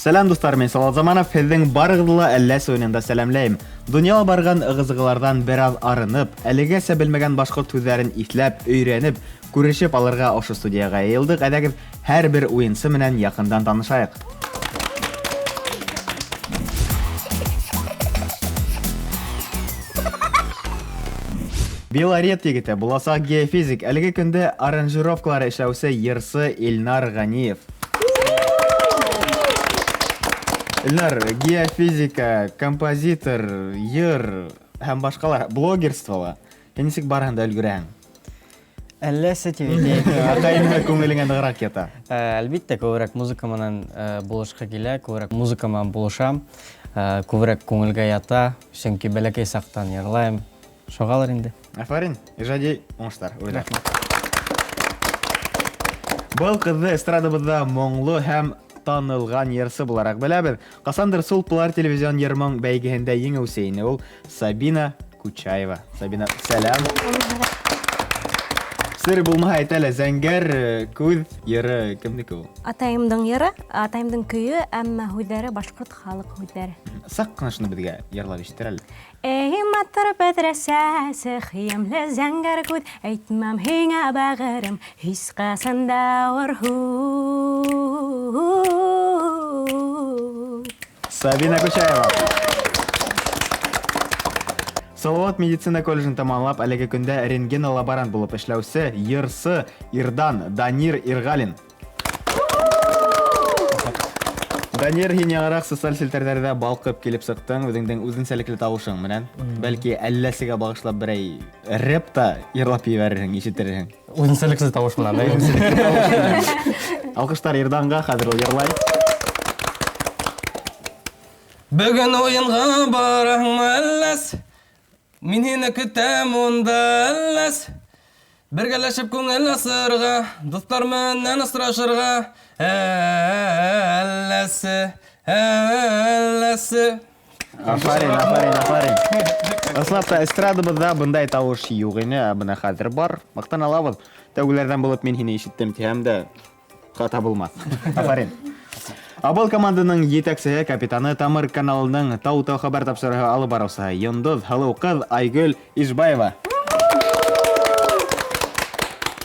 Сәлам, дуҫтар, мин Салават Заманов, һеҙҙең барығыҙҙы ла Әлләс уйынында сәләмләйем. Донъяла барған ығы-зығыларҙан бер аҙ арынып, әлегәсә белмәгән башҡорт һүҙҙәрен иҫләп, өйрәнеп, күрешеп алырға ошо студияға йыйылдыҡ. Әйҙәгеҙ, һәр бер уйынсы менән яҡындан танышайыҡ. Белорет егете, буласаҡ геофизик, әлеге көндә аранжировкалар эшләүсе йырсы Илнар Ганиев. Илнар, геофизика, композитор, йыр һәм башҡалар, блогерствола. Һин нисек барыһын да өлгөрәһең? Әлләсе дип әйтәйек. Атайыңа күңелеңә ныграк ята. Әлбиттә, күбрәк музыка менән булышҡы килә, күбрәк музыка менән булышам, күбрәк күңелгә ята, чөнки бәләкәй саҡтан йырлайым. Шуғалыр инде. Афәрин, ижади уңыштар. Рәхмәт. Был ҡыҙҙы эстрадабыҙҙа моңло һәм танылған йырсы булараҡ беләбеҙ. Ҡасандыр Сулпылар телевизион йыр-моң бәйгеһендә еңеүсе ине ул Сабина Кучаева. Сабина, сәлам. Сер булмаһа әйт әле, зәңгәр э, күҙ йыры кемдеке ул? Атайымдың йыры, атайымдың көйө, әммә һүҙҙәре башҡорт халыҡ һүҙҙәре. Саҡ ҡына шуны беҙгә йырлап ишетер әле. Эй, матур бәҙрәсәсе, хиемле зәңгәр күҙ, әйтмәм һиңә бәғерем, һис ҡасан да ауыр һүҙ. Сабина Кучаева. Салават медицина колледжын тамамлап, әлеге көндә рентген-лаборант булып эшләүсе йырсы Ирдан Данир Иргалин. Данир, һин яңыраҡ социаль селтәрҙәрҙә балҡып килеп сыҡтың, үҙеңдең үҙенсәлекле тауышың менән. Бәлки, әлләсегә бағышлап берәй рэп та йырлап ебәрерһең, ишетерһең. Үҙенсәлекле тауыш менән, әйе. Үҙенсәлекле тауыш менән. Алҡыштар Ирданға, хәҙер ул йырлай. Бөгөн уйынға бараһыңмы әлләс? Мин һине көтәм унда әлләс. Бергәләшеп күңел асырға, дуҫтар менән осрашырға. Әлләсе, әлләсе. Афарин, афарин, афарин. Ысынлап та эстрадабыҙҙа бындай тауыш юҡ ине, ә бына хәҙер бар. Маҡтана алабыҙ. Тәүгеләрҙән булып мин һине ишеттем тиһәм дә, хата булмаҫ. Афарин. Абыл команданың етәксеһе, капитаны Тамыр каналының Тау-Тау хәбәр тапшырыһы алып барыусыһы Йондоҙ һылыу ҡыҙ Айгөл Ишбаева.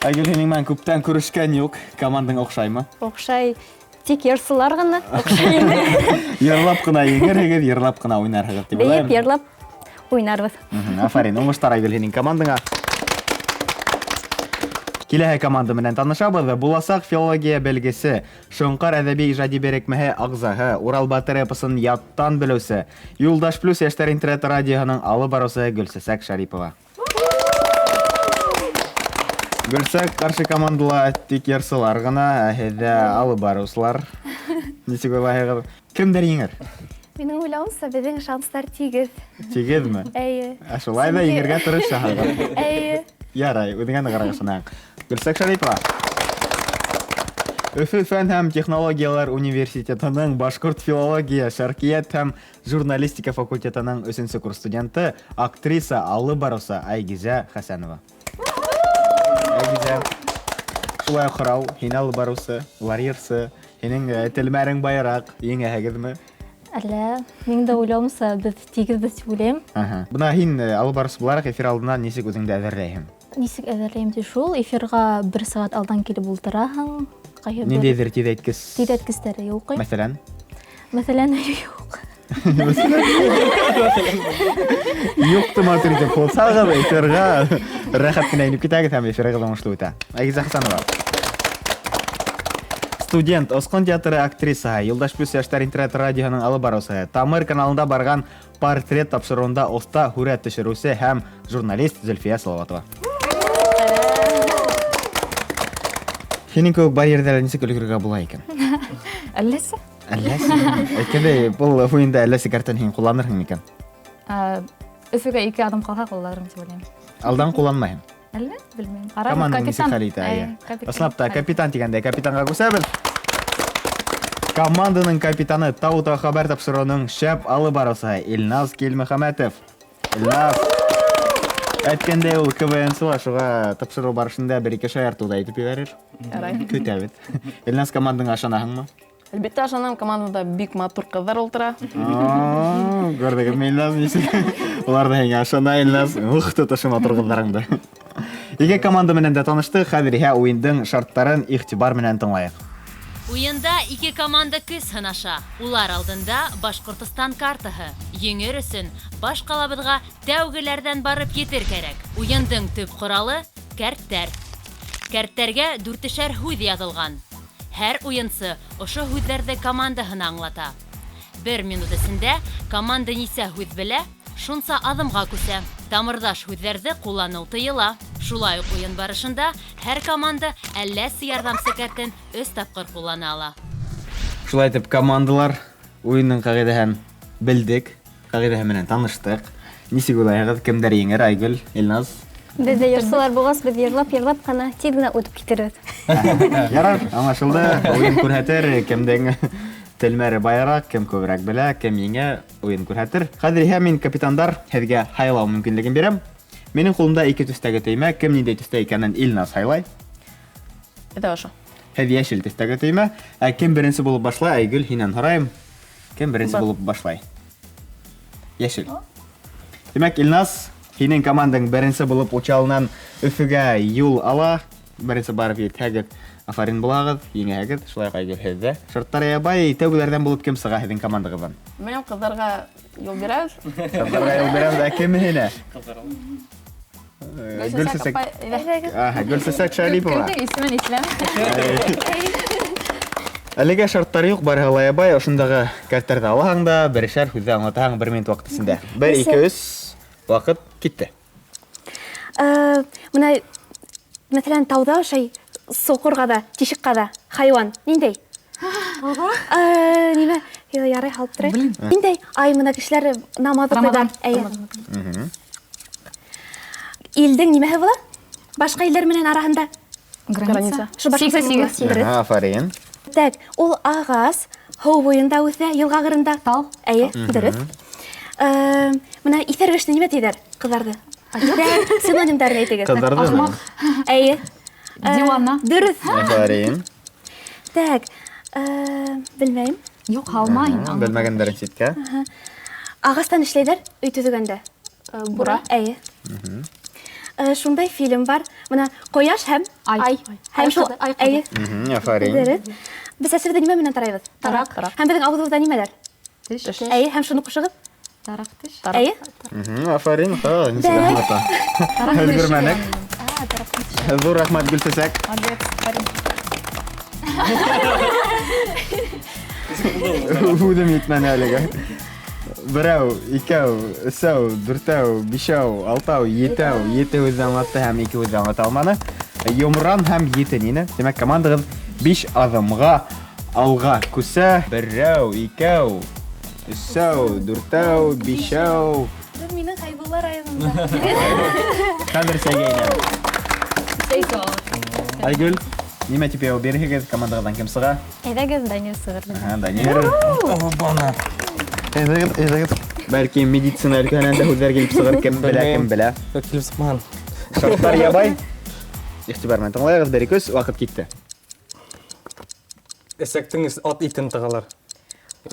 Айгөл, һинең менән күптән күрешкән юҡ. Командаң оҡшаймы? Оҡшай. Тик йырсылар ғына оҡшай инде. Йырлап ҡына еңерһегеҙ, йырлап ҡына уйнарһығыҙ тип уйлайым. Бейеп, йырлап уйнарбыҙ. Афарин, уңыштар Айгөл һинең командаңа. Киләһе команда менән танышабыҙ. Буласаҡ филология белгесе, Шоңҡар әҙәби ижади берекмәһе ағзаһы, Урал батыр эпосын яттан белеүсе, Юлдаш плюс йәштәр интернет радиоһының алып барыусы Гөлсәсәк Шәрипова. Гөлсәк, ҡаршы командала тик йырсылар ғына, ә һеҙҙә алып барыусылар. Нисек уйлайһығыҙ? Кемдәр еңер? Минең уйлауымса, беҙҙең шанстар тигеҙ. Тигеҙме? Эйе. Ә шулай ҙа еңергә тырышаһығыҙ. Эйе. Ярай, үҙеңә нығыраҡ ышанаһың. Гөлсәк Шәрипова. Өфө фән һәм технологиялар университетының башҡорт филология, шәрҡиәт һәм Журналистика факультетының өсөнсө курс студенты, актриса, алып барыусы Айгизә Хәсәнова. Айгизә, шулай ук һорау, һин алып барыусы, улар йырсы, һинең э, телмәрең байыраҡ, еңәһегеҙме? Әллә, минең дә уйлауымса, беҙ тигеҙбеҙ тип уйлайым. Аһа. Бына һин э, алып барыусы булараҡ эфир алдынан нисек үҙеңде әҙерләйһең? Нисек әҙерләйем ти шул, эфирға бер сәғәт алдан килеп ултыраһың. Ҡайһы бер Ниндәйҙер тиҙәйткес. Тиҙәйткестәре юҡ. Мәҫәлән? Мәҫәлән, юҡ. Юҡты матур итеп ҡулсағыҙ, эфирға рәхәт кенә инеп китәгеҙ һәм эфирығыҙ уңышлы үтә. Айгизә Хәсәнова. Студент, Осҡон театры актрисаһы, Юлдаш плюс йәштәр интернет радиоһының алып барыусыһы, Тамыр каналында барған Портрет тапшырыуында оҫта һүрәт төшөрөүсе һәм журналист Зөлфиә Салаватова. Һинең кеүек бар ерҙә нисек өлгөрөргә була икән? Әлләсе. Әлләсе. Әйткәндәй, был уйында әлләсе картын һин ҡулланырһың микән? Өфөгә ике аҙым ҡалһа ҡулланырым тип уйлайым. Алдан ҡулланмайһың? Әллә, белмәйем. Команда нисек хәл итә, әйе. Ысынлап та, капитан тигәндә, капитанға күсәбеҙ. Команданың капитаны Тау-Тау хәбәр тапшырыуының шәп алып барыусыһы Илназ Килмөхәмәтов. Илназ. Әйткәндәй, ул КВН-сыла, шуға тапшырыу барышында бер-ике шаяртыу да әйтеп ебәрер. Ярай. Көтәбеҙ. Илназ, командаңа ышанаһыңмы? Әлбиттә, ышанам, командада бик матур ҡыҙҙар ултыра. Күрҙегеҙме, Илназ, нисек? Улар ҙа һиңә ышана, Илназ. Ух, тотошо матур ҡыҙҙарыңды. Ике команда менән дә таныштыҡ, хәҙер иһә уйындың шарттарын иғтибар менән тыңлайыҡ. Уйында ике команда көс һынаша. Улар алдында Башҡортостан картаһы. Еңер өсөн баш ҡалабыҙға тәүгеләрҙән барып етер кәрәк. Уйындың төп ҡоралы кәрттәр. Кәрттәргә дүртешәр һүҙ яҙылған. Һәр уйынсы ошо һүҙҙәрҙе командаһына аңлата. Бер минут эсендә команда нисә һүҙ белә, шунса аҙымға күсә. Тамырҙаш һүҙҙәрҙе ҡулланыу тыйыла. Шулай уҡ уйын барышында һәр команда әлләсе ярҙамсы кәртен 3 тапҡыр ҡуллана ала. Шулай итеп, командалар уйындың ҡағиҙәһен белдек, ҡағиҙәһе менән таныштыҡ. Нисек уйлайһығыҙ, кемдәр еңер? Айгөл, Илназ? Беҙ ҙә йырсылар булғас, беҙ йырлап-йырлап ҡына тиҙ генә үтеп китербеҙ. Ярар, аңлашылды. Уйын күрһәтер, кемдең телмәре байыраҡ, кем күберәк белә, кем еңә, уйын күрһәтер. Хәҙер иһә мин, капитандар, һеҙгә һайлау мөмкинлеген бирәм. Минең ҡулымда ике төҫтәге төймә, кем ниндәй төҫтә икәнен Илназ һайлай. Әйҙә ошо. Һеҙ йәшел төҫтәге төймә. Ә кем беренсе булып башлай? Айгөл, һинән һорайым. Кем беренсе булып башлай? Йәшел. Тимәк, Илназ, һинең командаң беренсе булып Учалынан Өфөгә юл ала. Беренсе барып етһәгеҙ, афарин булағыҙ, еңәһегеҙ. Шулай уҡ Айгөл һеҙҙә. Шарттар ябай, тәүгеләрҙән булып кем сыға һеҙҙең командағыҙҙан? Белмәйем, ҡыҙҙарға юл бирәбеҙ. Ҡыҙҙарға юл бирәбеҙ, ә кем һине? Гөлсәсәк. Аһа, Гөлсәсәк Шәрипова. Кемдең исемен иҫләм? Әлегә шарттар юҡ, барыһы ла ябай. Ошондағы кәрттәрҙе алаһың да, берешәр һүҙҙе аңлатаһың бер минут ваҡыт эсендә. 1, 2, 3, ваҡыт китте. Бына, мәҫәлән, тауҙа ошай соҡорға ҙа, тишеккә ҙа хайуан. Ниндәй? Нимә? Ярай, һалып торайыҡ. Ниндәй? Ай, бына кешеләр намаҙ уҡыйҙар. Эйе. Илдең нимәһе була? Башҡа илдәр менән араһында? Граница. Шул башҡа Сигеҙ, сигеҙ. сигеҙ. Афарин. Так, ул ағас һыу буйында үҫә, йылға ҡырында. Тал. Эйе, дөрөҫ. Бына иҫәр кешене нимә тиҙәр? Ҡыҙҙарҙы. Иҫәр синонимдарын әйтегеҙ. Ҡыҙҙарҙы? Ахмаҡ. Эйе. Диуана. Дөрөҫ. Афарин. Так, белмәйем. Юҡ, һалма инде. Белмәгәндәрен ситкә. Ағастан эшләйҙәр өй төҙөгәндә. Бура. Эйе. Шундай фильм бар. Бына ҡояш һәм Ай. ай. Һәм шул Ай. Эйе. Афарин. Дөрөҫ. Беҙ сәсебеҙҙе нимә менән тарайбыҙ? Тараҡ. Тараҡ. Һәм беҙҙең ауыҙыбыҙҙа нимәләр? Теш. Теш. Эйе, һәм шуны ҡушығыҙ. Тараҡ теш. Тараҡ. Эйе. Афарин. Ха, нисек аңлата. Тараҡ теш. Өлгөрмәнек. Тараҡ теш. Ҙур рәхмәт, Гөлсәсәк. Молодец, афарин. Үҙем етмәне әлегә. Берәү, икәү, өсәү, дүртәү, бишәү, алтау, етәү, ете һүҙҙе аңлатты һәм ике һүҙҙе аңлата алманы. Йомран һәм ете нине. Тимәк, командағыҙ 5 аҙымға алға күсә. Берәү, икәү, өсәү, дүртәү, бишәү. Беҙ минең Хәйбулла районында. Хәҙер сәйгә инәбеҙ. Айгөл, нимә тип яуап бирһегеҙ? Командағыҙҙан кем сыға? Әйҙәгеҙ, Данир сығыр. Аһа, Данир. Обана. Әйҙәгеҙ, әйҙәгеҙ. Бәлки медицина өлкәһенән дә һүҙҙәр килеп сығыр, кем белә, кем белә. Юҡ, килеп сыҡмаған. Шарттар ябай. Иғтибар менән тыңлайығыҙ, бер ике өс, ваҡыт китте. Эсәктең ат итен тығалар.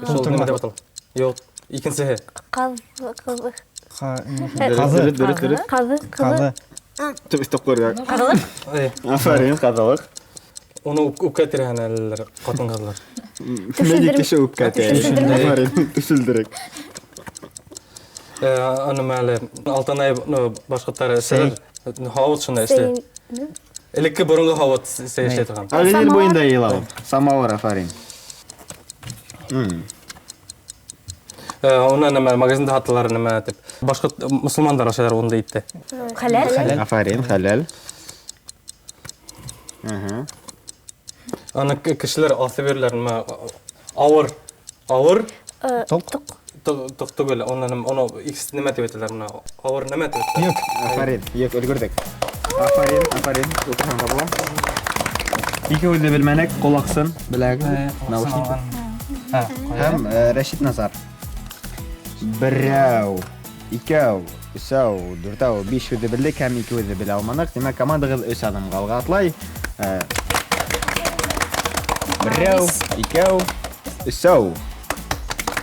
Шул нимә тип атала? Юҡ, икенсеһе. Ҡаҙ, ҡыҙы. Дөрөҫ, дөрөҫ, дөрөҫ, дөрөҫ. Ҡаҙы, ҡыҙы. Төп өҫтәп ҡуйырға. Ҡаҙылыҡ? Эйе. Афарин, ҡаҙылыҡ. Уны үпкә тиреһен әлеләр, ҡатын-ҡыҙҙар. Медик кеше үпкә тире. Афарин, төшөлдөрөк. Аны әле Алтынай, ну, башҡорттар эшләр. Һауыт шунда эшләй. Элекке боронғо һауыт сәй эшләй торған. Ағиҙел буйында йыйыла ул. Самауыр, афарин. Уны нәмә, магазинда һаталар нәмә тип. Башҡорт мосолмандар ашайҙар унда итте. Хәләл. Хәләл. Афарин, хәләл. Аны кешеләр аҫып йөрөләр, нәмә, ауыр, ауыр. Тоҡ. Тоҡ түгел, уны нәмә, уны икс нәмә тип әйтәләр, менә, ауыр нәмә тип әйтәләр. Йөк. Афарин, йөк, өлгөрҙөк. Афарин, афарин, ултырһаң да була. Ике һүҙҙе белмәнек, ҡолаҡсын беләгеҙ, наушник. Һәм Рәшит Назар. Берәү, икәү, өсәү, дүртәү, биш һүҙҙе белдек һәм ике һүҙҙе белә алманыҡ. Тимәк, командағыҙ өс аҙымға алға атлай. Берәү, икәү, Өсәү.